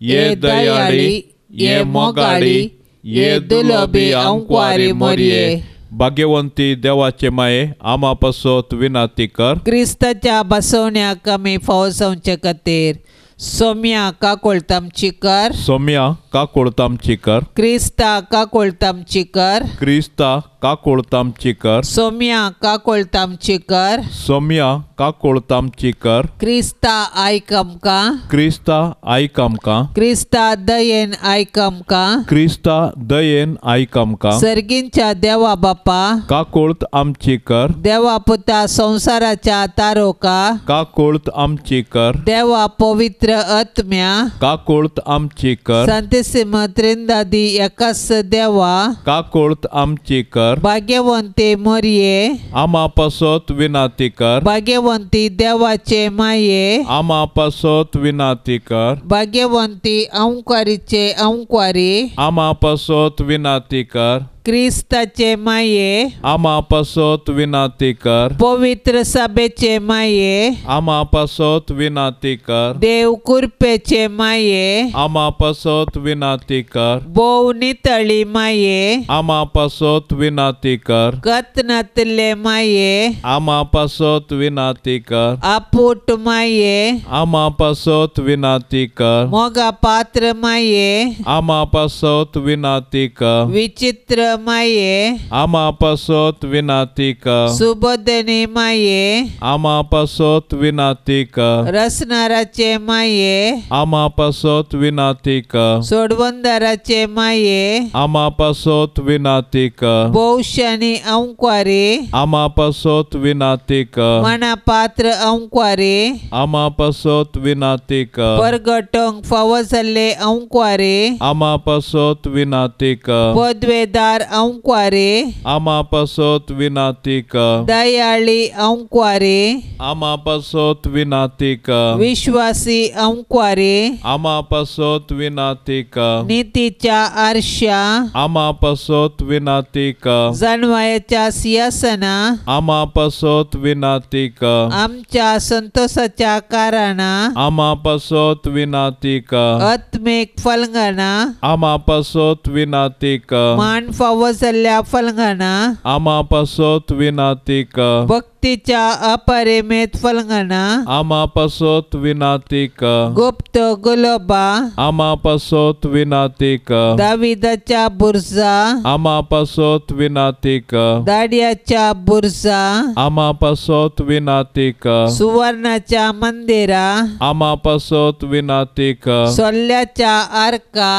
ये दयाळी, ये मोगाळी, ये दुलबी अंकवारी मोरये. भाग्यवंती देवाचे माये, आमा पासत विनंती कर.
क्रिस्ताच्या बसवण्याक आमी फावो जावचे खातीर सोम्या काकुळतामची कर.
सोम्या काकुळतामची कर.
क्रिस्ता काकुळतामची कर.
क्रिस्ता काकुळतामची कर.
सोम्या काकुळतामची कर.
सोम्या काकुळतामची कर.
क्रिस्ता आयक आमकां.
क्रिस्ता आयक आमकां.
क्रिस्ता दयेन आयक आमकां.
क्रिस्ता दयेन आयक आमकां.
सर्गींच्या देवा बापा
काकुळत आमची कर.
देवा पुता संवसाराच्या तारोका
काकुळत आमची कर.
देवा पवित्र आत्म्या
काकुळत आमची कर.
संतेसिम त्रिंदादी एकाच देवा
काकुळत आमची कर.
भाग्यवंती मोरये
आमा पासत विनंती कर.
भाग्यवंती देवाचे माये
आमा पासत विनंती कर.
भाग्यवंती अंकारीचे अंकारी
आमा पासत विनंती कर.
क्रिस्ताचे माये
आमा पासत विनाती कर।
पवित्र सभेचे माये
आमा पासत विनाती कर।
देव कृपेचे माये
आमा पासत विनाती कर।
भोव नितळी माये
आमा पासत विनाती कर।
कतनातले माये
आमा पासत विनाती कर।
आपूट माये
आमा पासत विनाती कर।
मोगा पात्र माये
आमा पासत विनाती कर।
विचित्र माये
आमा पासत विनाती कर।
सुबोधनी माये
आमा पासत विनाती कर।
रसनाराचे माये
आमा पासत विनाती कर।
सोडवंदाराचे माये
आमा पासत विनाती कर।
भोवशानी अंकवारी
आमा पासत विनाती कर।
मना पात्र अंकवारी
आमा पासत विनाती कर।
परगटोंक फावो जाल्ले अंकवारी
आमा पासत विनाती कर।
पदवेदार अंकवारी
आमा पासत विनाती कर।
दयाळी अंकवारी
आमा पासत विनाती कर।
विश्वासी अंकवारी
आमा पासत विनाती कर।
नीतीच्या आरशा
आमा पासत विनाती कर।
जाणवायाच्या सिंहासना
आमा पासत विनाती कर।
आमच्या संतोषाच्या कारणां
आमा पासत विनाती कर।
आत्मीक फलंगाना
आमा पासत विनाती कर।
मान फावो जाल्ल्या फलंगाना
आमा पासत विनाती कर।
भक्तीच्या अपरिमेत फलंगाना
आमा पासत विनाती कर।
गुप्त गुलोबा
आमा पासत विनाती कर।
दाविदाच्या बुर्जा
आमा पासत विनाती कर।
दाडियाच्या बुर्जा
आमा पासत विनाती कर।
सुवर्णाच्या मंदिरा
आमा पासत विनाती कर।
सोल्ल्याच्या आर्का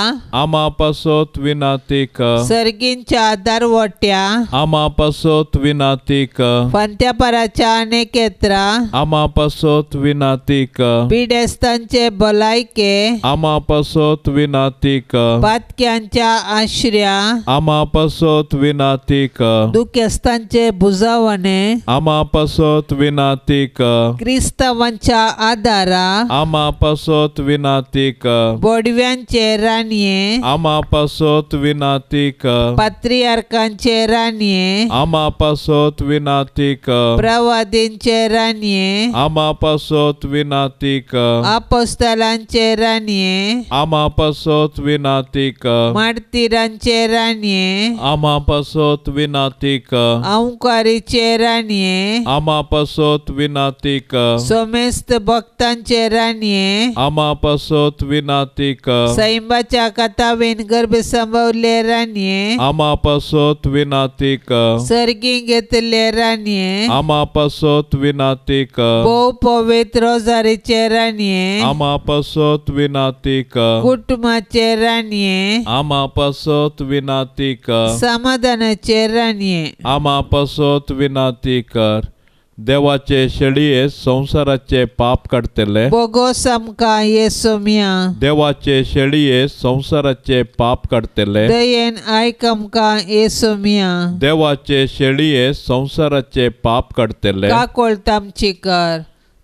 आमा पासत विनाती कर।
सर्गींच्या दरवट्या
आमा पासत विनाती कर।
फांत्यापाराच्या अनेकेत्रा
आमा पासत विनाती कर।
पिडेस्तांचे भलायके
आमा पासत विनाती कर।
पातक्यांच्या आश्र्या
आमा पासत विनाती कर।
दुखेस्तांचे बुजावणे
आमा पासत विनाती कर।
क्रिस्तावांच्या आदारा
आमा पासत विनाती कर।
बोडव्यांचे राणये
आमा पासत विनाती कर।
पात्रियार्कांचे राणये
आमा पासत विनाती कर।
प्रवादींचे राणये
आमा पासत विनाती कर।
आपोस्तलांचे राणये
आमा पासत विनाती कर।
मार्तीरांचे राणये
आमा पासत विनाती कर।
अंकारीचे राणये
आमा पासत विनाती कर।
समेस्त भक्तांचे राणये
आमा पासत विनाती कर।
सैंबाच्या कथावेन गर्भ संभवले राणये
आमा पासत विनाती कर।
सर्गी घेतले राणये
आमा पासत विनाती कर।
भोव पवित्र रोजारीचे राणये
आमा पासत विनाती कर।
कुटुंबाचे राणये
आमा पासत विनाती कर।
समाधानाचे राणये
आमा पासत विनाती कर। देवाचे शेळये संवसाराचे पाप काडटले
बोगोस आमकां येसोमिया।
देवाचे शेळये संवसाराचे पाप काडटले
दयेन आयक आमकां येसोमिया।
देवाचे शेळये संवसाराचे पाप काडटले
काकोळत आमची कर।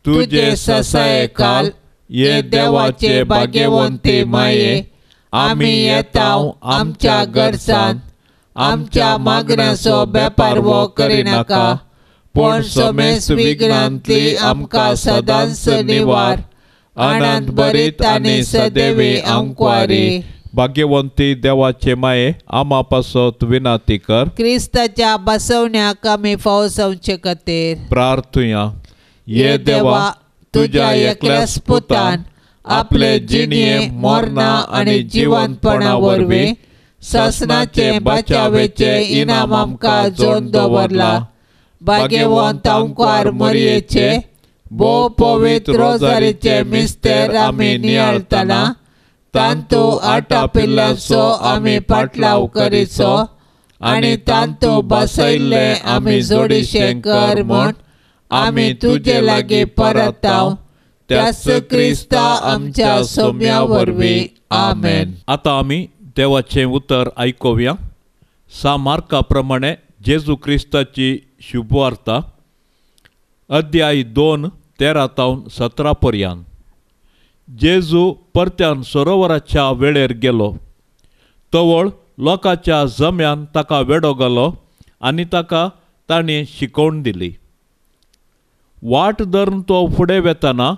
तुजे ससायेखाल ये देवाचे भाग्यवंती माये आमी येता आमच्या गरजान आमच्या मागण्यांचो बेपारवो करिनाका पूण समेस्त विघ्नांतली आमकां सदांच निवार। आनंद भरीत आनी सदैवी अंकवारी। भाग्यवंती देवाचे माये आमा पासत विनाती कर।
क्रिस्ताच्या बसवण्याक आमी फावो जावचे खातीर
प्रार्थुया। ये देवा तुज्या एकल्याच पुतान आपले जिणये मरणा आनी जिवंतपणा वरवीं सासणाचे बचावेचे इनाम आमकां जोडून दवरला। भाग्यवंत अंकवार मरयेचे भोव पवित्र रोजारीचे मिस्तेर आमी नियाळतना तांतू आटापिल्ल्यांचो आमी पाटलाव करीचो आनी तांतू बसयल्ले आमी जोडीशें कर म्हूण आमी तुजे लागीं परताव त्याच क्रिस्ता आमच्या सोम्या वरवीं आमेन। आतां आमी देवाचें उतर आयकुया। सा मार्का प्रमाणे जेजू क्रिस्ताची शुभवार्ता अध्याय 2 13 तावन 17 पर्यंत। जेजू परत्यान सरोवराच्या वेळेर गेलो तवळ लोकांच्या जम्यान ताका वेडो घालो आनी ताका ताणें शिकोवण दिली. वाट धरून तो फुडें वेतना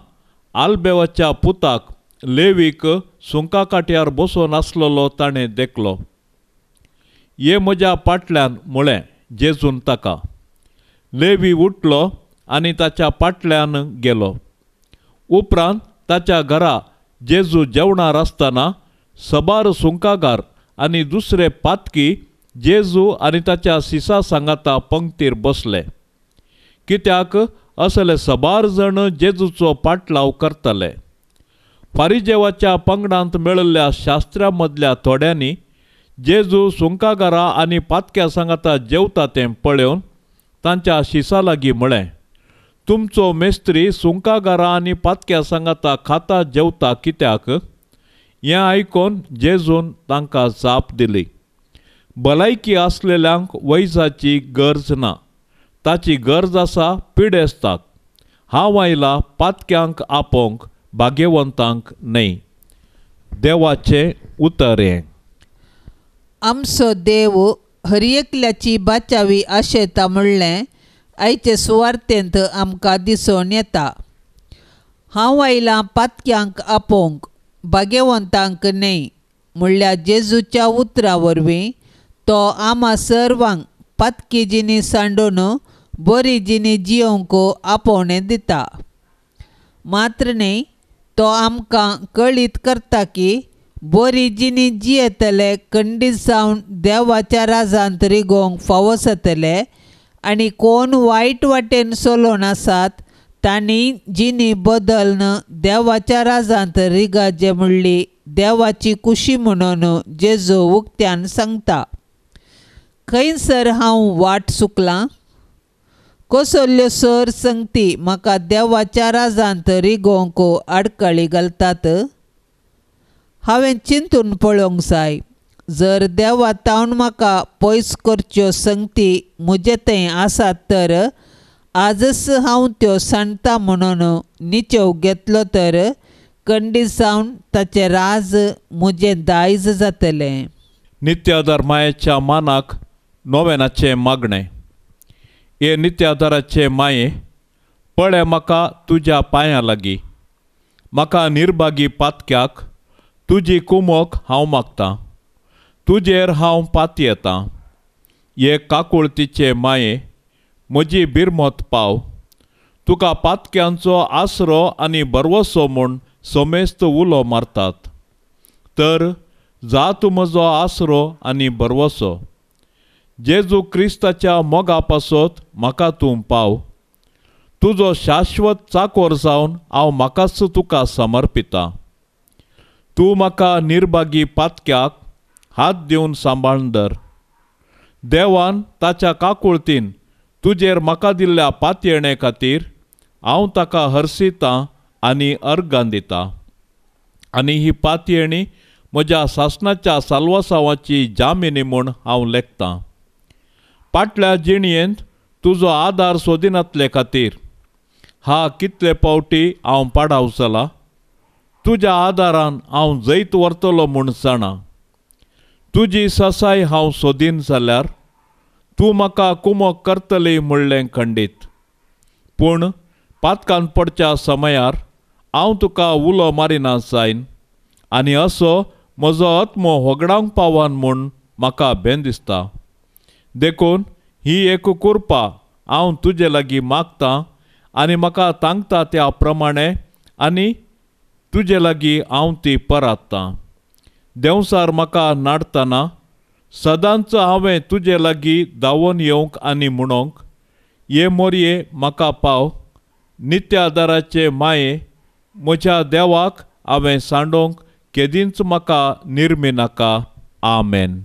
आल्बेवाच्या पुताक लेवीक सुंका काट्यार बसून आसलेलो ताणें देखलो. ये म्हज्या पाटल्यान म्हळें जेजून ताका. लेवी उठलो आनी ताच्या पाटल्यान गेलो. उपरांत ताच्या घरा जेजू जेवणार आसतना सबार सुंकागार आनी दुसरे पातकी जेजू आनी ताच्या सिसा सांगाता पंक्तीर बसले, कित्याक असले सबार जण जेजूचो पाटलाव करताले. फारिजेवाच्या पंगडांत मेळिल्ल्या शास्त्रा मदल्या थोड्यांनी जेजू सुंकागारा आनी पातक्या सांगाता जेवता तें पळोवन तांच्या शिसा लागीं म्हळें, तुमचो मेस्त्री सुंकागारा आनी पातक्या सांगाता खाता जेवता कित्याक? हें आयकून जेजून तांकां जाप दिली, भलायकी आसलेल्यांक वैजाची गरज ना, ताची गरज आसा पिडेस्ताक. हांव आयला पातक्यांक आपोवंक, भाग्यवंतांक न्हय. देवाचें उतर हें.
आमचो देव हर एकल्याची बाचावी आशेता म्हणलें आयचे सुवार्तेंत आमकां दिसून येता. हांव आयलां पातक्यांक आपोवंक, भाग्यवंतांक न्हय म्हणल्यार जेजूच्या उतरां वरवीं तो आमा सर्वांक पातकी जिणी सांडून बरी जिणी जियोवंक आपोवणें दिता. मात्र न्हय, तो आमकां कळीत करता की बरी जिणी जियेतले खंडीत जावन देवाच्या राजांत रिगोवंक फावो जातले आनी कोण वायट वाटेन चलोवन आसात तांणी जिणी बदलन देवाच्या राजांत रिगाजे म्हणली देवाची कुशी म्हणून जेजू उक्त्यान सांगता. खंयसर हांव वाट चुकलां? कसल्यो सर संगती म्हाका देवाच्या राजांत रिगोवंक आडखळी घालतात? हांवें चिंतून पळोवंक जाय. जर देवा तावन म्हाका पयस करच्यो संगती म्हजे थंय आसात तर आजच हांव त्यो सांडटा म्हणून निचेव घेतलो तर खंडीत जावन ताचें राज म्हजें दायज जातलें.
नित्याधार मायेच्या मानाक नोवेनाचें मागणें. हे नित्याधाराचे माये, पळय म्हाका तुज्या पांयां लागीं, म्हाका निर्भागी पातक्याक तुजी कुमोक हांव मागतां, तुजेर हांव पातयेतां. हे काकुळतीचे माये, म्हजी बिरमत पाव, तुका पातक्यांचो आसरो आनी भरवसो म्हूण समेस्त उलो मारतात, तर जा तूं म्हजो आसरो आनी भरवसो. जेजू क्रिस्ताच्या मोगा पासत म्हाका तूं पाव, तुजो शाश्वत चाकोर जावन हांव म्हाकाच तुका समर्पितां. तूं म्हाका निर्भागी पातक्याक हात दिवन सांबाळून धर. देवान ताच्या काकुळतीन तुजेर म्हाका दिल्ल्या पातयेणे खातीर हांव ताका हरसितां आनी अर्गां दितां, आनी ही पातयेणी म्हज्या सासणाच्या साल्वासांवाची जामिनी म्हूण हांव लेखतां. पाटल्या जिणयेंत तुजो आदार सोदिनातले खातीर हा कितले पावटी हांव पाडाव जाला. तुज्या आदारान हांव जैत व्हरतलो म्हूण जाणा. तुजी ससाय हांव सोदीन जाल्यार तूं म्हाका कुमोक करतली म्हणलें खंडीत. पूण पातकान पडच्या समयार हांव तुका उलो मारिना जायन आनी असो म्हजो आत्मो होगडावंक पावन म्हूण म्हाका भें दिसता. देखून ही एक कुरपा हांव तुजे लागीं मागतां आनी म्हाका तांकता त्या प्रमाणे आनी तुजे लागीं हांव ती परात्तां. देंवसार म्हाका नाडतना सदांच हांवें तुजे लागीं धांवून येवंक आनी म्हणोंक, ये मोरये म्हाका पाव. नित्यादाराचे माये, म्हज्या देवाक हांवें सांडोवंक केदींच म्हाका निर्मिनाका. आमेन.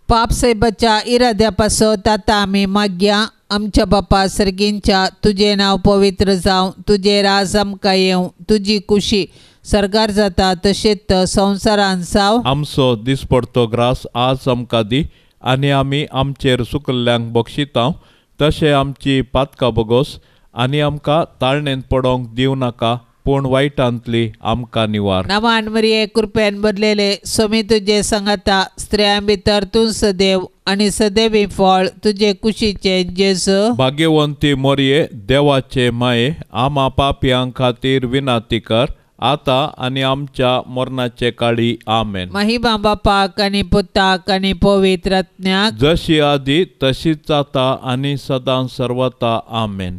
पाप साहेबाच्या इराद्या पासत आतां आमी मागया. आमच्या बापा सर्गींच्या, तुजें नांव पवित्र जावं, तुजें राज आमकां येवं, तुजी कुशी सरकार जाता तशेंच संवसारान जावं.
आमचो दिसपडतो ग्रास आज आमकां दी आनी आमी आमचेर सुकल्ल्यांक बक्षितांव तशें आमची पातकां बोगोस आनी आमकां ताळणेंत पडोवंक दिवं नाका. पूण वायटांतली आमकां निवार.
नमान मरिये कृपेन भरलेले स्वामी तुजे सांगाता, स्त्रियां भितर तूं सदैव आनी सदैवी फळ तुजे कुशीचे जेजू.
भाग्यवंती मोरये देवाचे माये, आमा पापयां खातीर विनंती कर आतां आनी आमच्या मरणाचे काळी. आमेन.
महिमा बापाक आनी पुताक आनी पवित्र आत्म्याक,
जशी आदी तशीच जाता आनी सदां सर्वता. आमेन.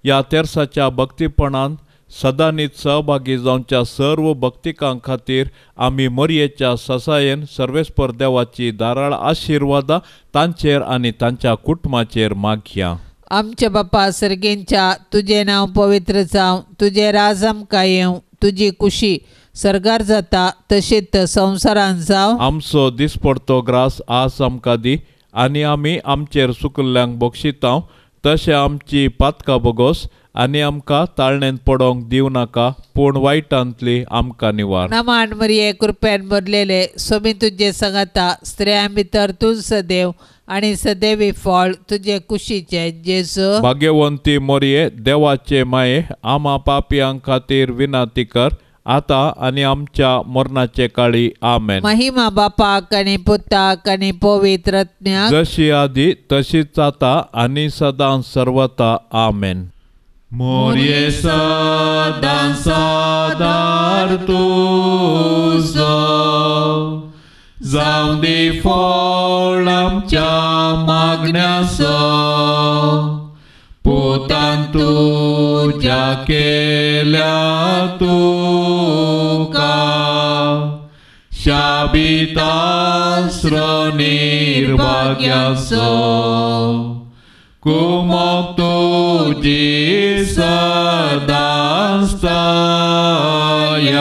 ह्या तेर्साच्या भक्तीपणान सदांनीच सहभागी जावच्या सर्व भक्तिकां खातीर आमी मोरयेच्या ससायेन सर्वेस्पर देवाची धाराळ आशिर्वादां तांचेर आनी तांच्या कुटुंबाचेर मागया.
आमच्या बापा सर्गेंच्या, तुजें नांव पवित्र जावं, तुजें राज आमकां येवं, तुजी कुशी सर्गार जाता तशीच संवसारांत जावं.
आमचो दिसपडतो ग्रास आज आमकां दी आनी आमी आमचेर चुकिल्ल्यांक बक्षितांव तशें आमची पातकां बोगोस आनी आमकां ताळणेंत पडोंक दिवं नाका, पूण वायटांतली आमकां निवार.
नमान मरिये कृपेन भरलेले स्वामी तुजे सांगाता, स्त्रियां भितर तूं सदैव आनी सदैवी फळ तुजे कुशीचे जेजू.
भाग्यवंती मोरये देवाचे माये, आमा पापयां खातीर विनंती कर आतां आनी आमच्या मरणाचे काळी. आमेन.
महिमा बापाक आनी पुताक आनी पवित्र आत्म्याक,
जशी आदी तशीच आतां आनी सदां सर्वता. आमेन. मोरये सदां सादार तुजो जावं दी फळ आमच्या मागण्याचो, पुतान तुज्या केल्या तुका शाबितास्र निर्भाग्याचो, कुमक तुजी सदां तयार,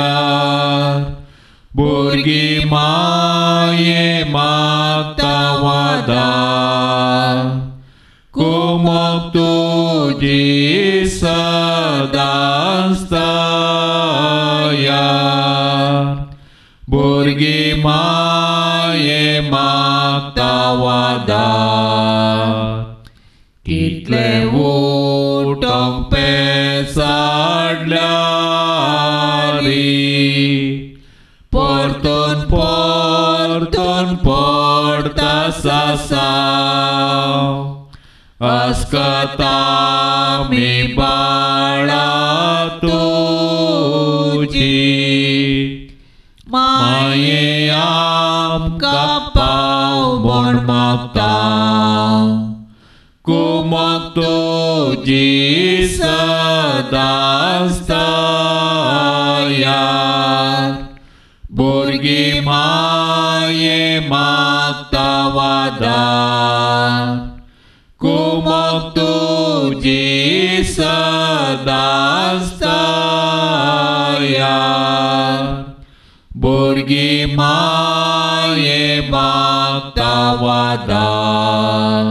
भुरगीं माये मागता वादार, कुमक तुजी सदां तयार, भुरगीं माये मागता वादार. कितले उठोंक पेसाडल्यारी परतून परतून पडता सासाव, अस्कता मी बाळा तुजी, माये आमकां पाव म्हूण मागता, कुमक तुजी सदां तयार, भुरगीं माये मागता वादार, कुमक तुजी सदां तयार, भुरगीं माये मागता वादार.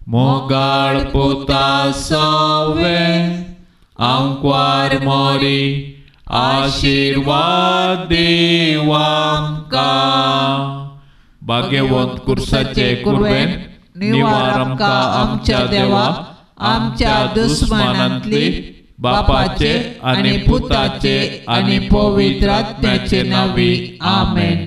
मोगाळ पुता सवे आंकवार मोरी आशिर्वाद दीव आमकां, भाग्यवंत कुर्साचे कुर्बेन निवार आमकां आमच्या देवा, आमच्या दुस्मानांतली बापाचे आनी पुताचे आनी पवित्र आत्म्याचे नांवी. आमेन.